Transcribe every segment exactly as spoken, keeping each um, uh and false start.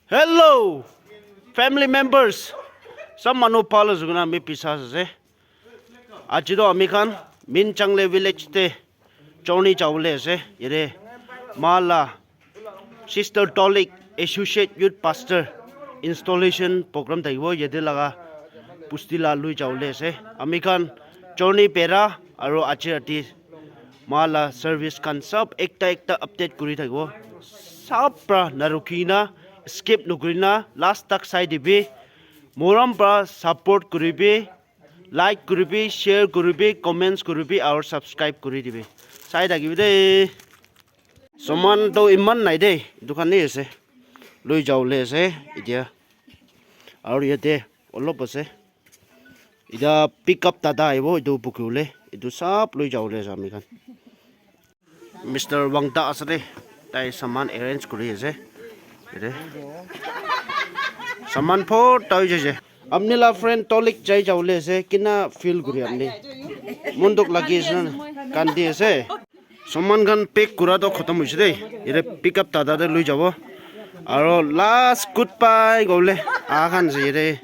Hello, family members. Sob manu bhal ase koina ami biswas ase. Aji toh ami khan Minchangle village te journey jabole ase. Yate ma la Sister Tolik Associate Youth Pastor installation program thakibo. Yate laga pusti la lui jabole ase. Ami khan journey bera aro aji rati ma la service khan sob ekta ekta update kuri thakibo. Sob pra narukhi na, skip nukuri na last tak sai dibi. Morom pra support kuribi, like kuribi, share kuribi, comments kuribi aro subscribe kuri dibi. Sai thakibi de. Saman toh iman nai de, etu khan he ase, lui jabole ase etia. Aro yate olop ase. Etia pickup dada ahibo, etu bukibole, etu sob lui jabole ase ami khan. Mister Wangta ase de, tai saman arrange kuri ase. Yate saman bhorta hoi jaise. Apni la friend Tolik jai jabole ase, kina feel kuri apni? Mon dukh lagi ase na? Kandi ase. Saman khan pack kura toh khotom hoise de. Yate pickup dada te lui jabo. Aro last goodbye kobole aha khan ase yate.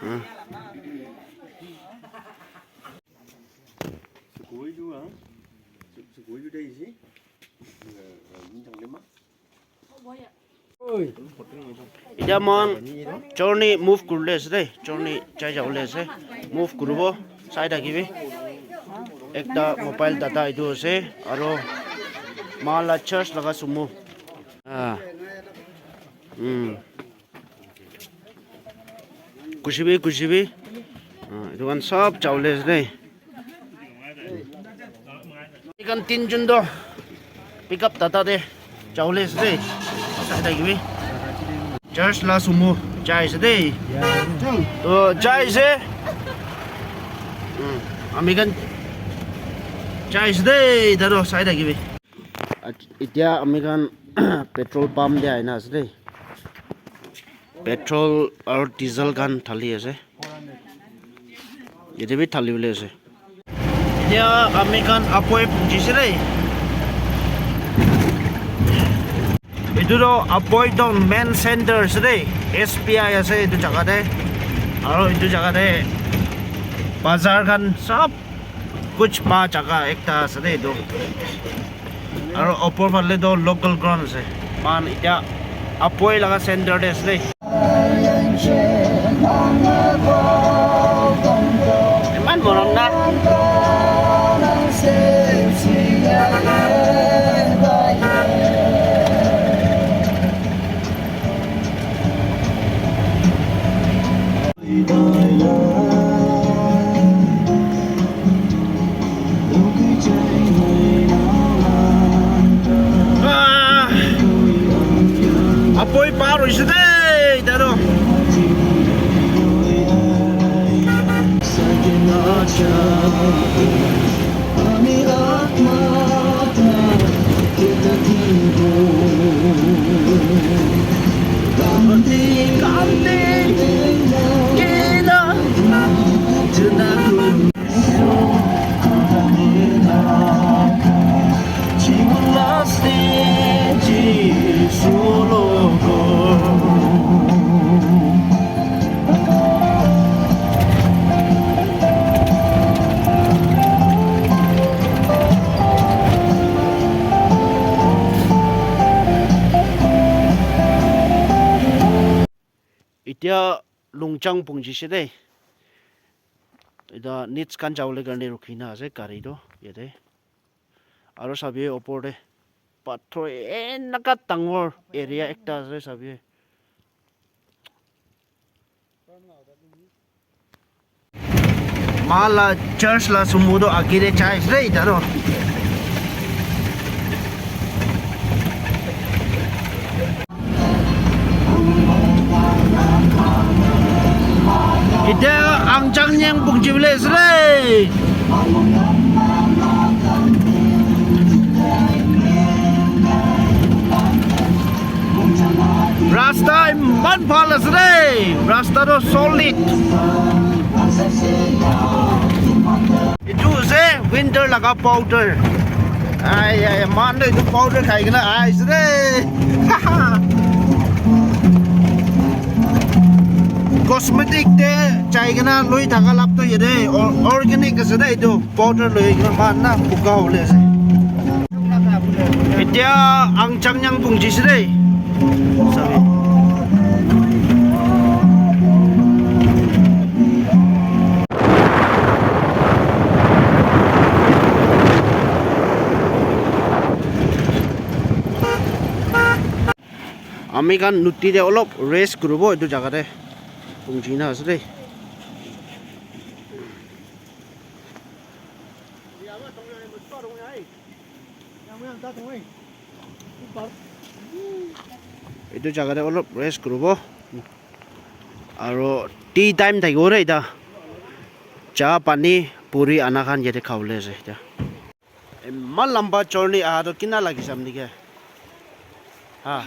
Hmm. Etia moikhan journey move kuribole ase de, journey jai jabole ase, move kuribo, sai thakibi. Ekta mobile data etu ase, aro ma la church laga sumo. Ah. Hmm. Kushi bi, kushi bi. Ah, etu khan sob jabole ase de. Etu khan tinjon toh pickup data te jabole ase de. Sai thakibi. Church la sumo jai ase de. Toh jai ase. Hmm, ami khan jai ase de. Etia toh sai thakibi. Ach-, etia ami khan petrol pump te ahina ase de. Petrol aro diesel khan thali ase. Yate bi thali bole ase. Etia ami khan Apoi punchise de. Etu toh Apoi town main center ase de. S B I ase etu jaga te. Aro etu jaga te bazar khan sob kuch pa jaga ekta ase de etu. Aro opor phale toh local ground ase. Moikhan etia Apoi laga center te ase de. Iman morom na. Ah, Apoi par hoise de, etia toh. Etia Lungchang punchise de. Etia next khan jabole karne rukhi na ase gari toh yate. Aro sabi opor te pathor eneka dangor area ekta ase sabi. Ma la church la sumo toh age te jai ase de etia toh. Etia Angchang Nyang punchi bole ase de. Rasta iman bhal ase de. Rasta toh solid. Etu ase winter laga powder. Ai, ai, man toh etu powder khai kena aise de. Cosmetic te jai kena loi thaka lab to yate or-, organic ase de, etu powder loi kena man na buka hole ase. Etia ang chang nyang pung jise de. Sabi. Ami khan nuti te olop rest kuribo etu jaga te. Pung jina ase de. Etu jaga te olop rest kuribo. Aro tea time thakibo re eta. Cha pani puri ana khan yate khabole ase eta. Eman lamba journey aha toh kina lagise apni ke? Ha?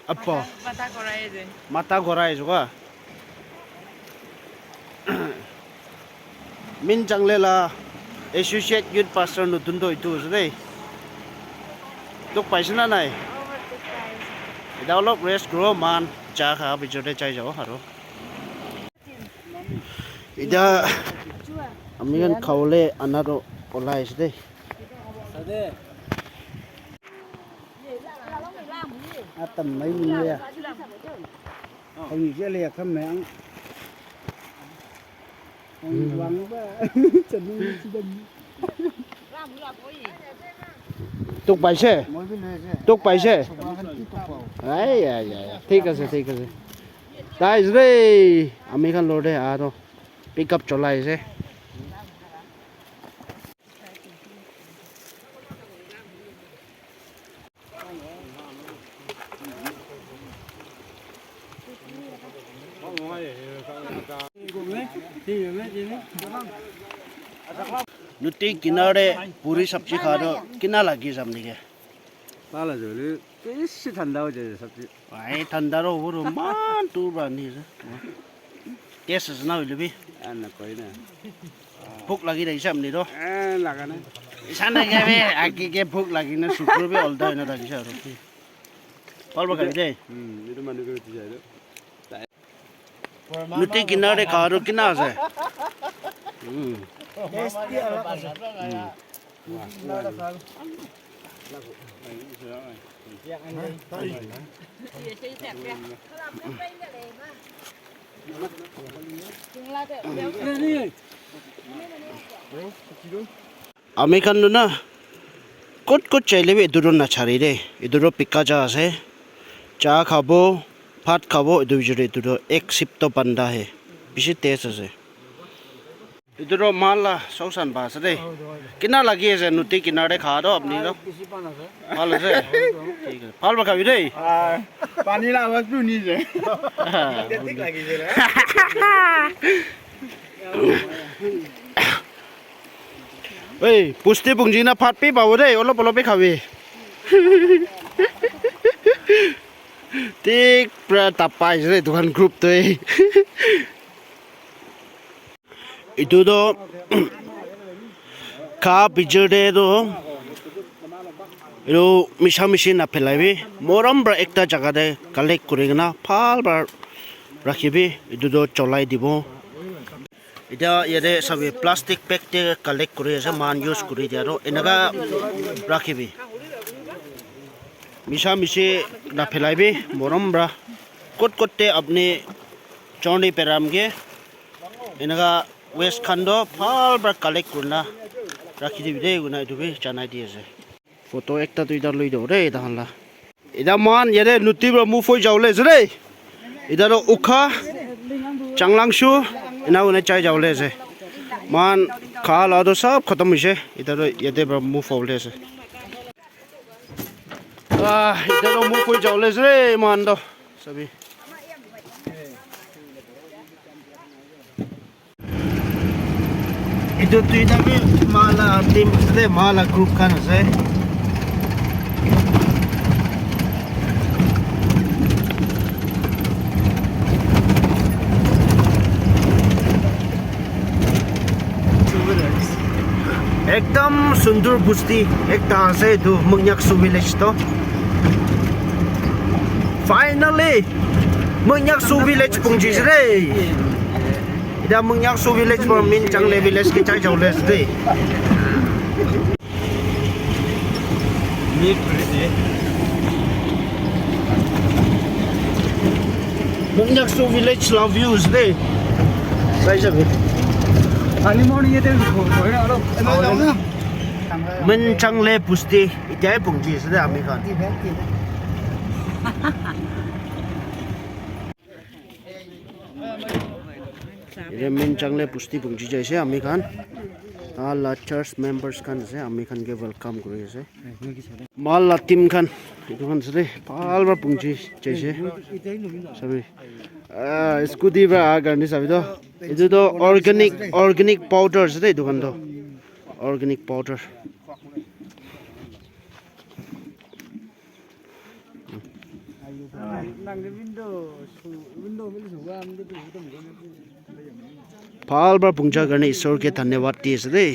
Appa. Mata, mata gorai ase. Mata gorai ase kwa? Min Changle la Associate Youth Pastor nutun toh etu ase dei. Dukh paise na nai? Eta olop rest kuro, man cha kha bichor te chai jabo aro. Etiya ami khan khabole ana toh olai ase de. Atam mai ni ya. Ai ni je le ya kam me ang. Ang wang ba. Chanu ni si dan. Tuk paise? Tuk paise? Ai, ai, ai, ai. Thik ase, thik ase. Tai ase re. Ami khan lor de aro pickup cholai ase. Nodi kinare puri sabji kha toh kina lagi jam nike? Bhal ase hoile, bishi thanda hoi jai sabji. Ai, thanda ro, ro, man, tu ba ni ase. Taste ase na hoile bi. Ah, nakoi na. Bhuk lagi thakise apni toh? Eh, laga nai. Isa na ke be, agi ke bhuk lagi na, sukur bi olda hoina thakise aro. Bhal pa khabi de. Hmm, etu manu ke uthi jai toh. Nodi kinare kha toh kina ase. Hmm. Taste bi alag ase. Hmm. Ami khan toh na kot kot jaile bi etu toh nachari de. Etu toh bika ja ase. Cha khabo, bhat khabo, etu bichor te etu toh ek sip toh banda hai. Bishi taste ase. Etu toh mal la sauce khan pa ase de. Kina lagi ase nodi kinare kha toh apni toh? Bishi bhal ase. Bhal ase? Thik ase. Bhal pa khabi de. Ah, pani la awaz bhi huni ase. Thik lagi ase na? Ei, pusti pungji na bhat bi pabo de, olop olop bi khabi. Thik pura tapai ase de, etu khan group toh ei. Etu toh kha bichor te toh etu misha mishi na phelai bi, morom para ekta jaga te collect kuri kena bhal para rakhi bi, etu toh cholai dibo. Etiya yate sabi plastic bag te collect kuri ase, moikhan use kuri dia toh eneka rakhi bi. Misha mishi na phelai bi, morom para kot kot te apni chorni peram ke. Eneka waste khan toh bhal para collect kurina rakhi dibi de, koina etu bi janai di ase. Photo ekta duita loi dibo de takhan la. Eta moikhan yate nodi para move hoi jabole ase de. Eta toh Ukha, Changlangshu, ena koina chai jabole ase. Moikhan kha la toh sob khatam hoise. Eta toh yate para move hobole ase. Ah, eta toh move hoi jabole ase de moikhan toh. Sabi. Etu duita bi moikhan la team ase de, moikhan la group khan ase. Ekdam sundur bosti ekta ase etu Monyaksu village toh. Finally, Monyaksu village pungji ase de. Ida Monyaksu village pura Minchangle village ke chai jabo le ase de. Monyaksu village la views de. Sai sabi. Minchangle pusti. Ida pungji ase de ami khan. Ede Minchangle pusti pungji jaise ami khan. Ala church members khan ase, ami khan ke welcome kuri ase. Mal la team khan, etu khan ase de, bhal para pungji jaise. Sabi, ah, scooty para aha karne sabi to. Etu to organic, organic powder ase de, etu khan to. Organic powder. Bhal para pungja karne Isor ke dhanyavad di ase de.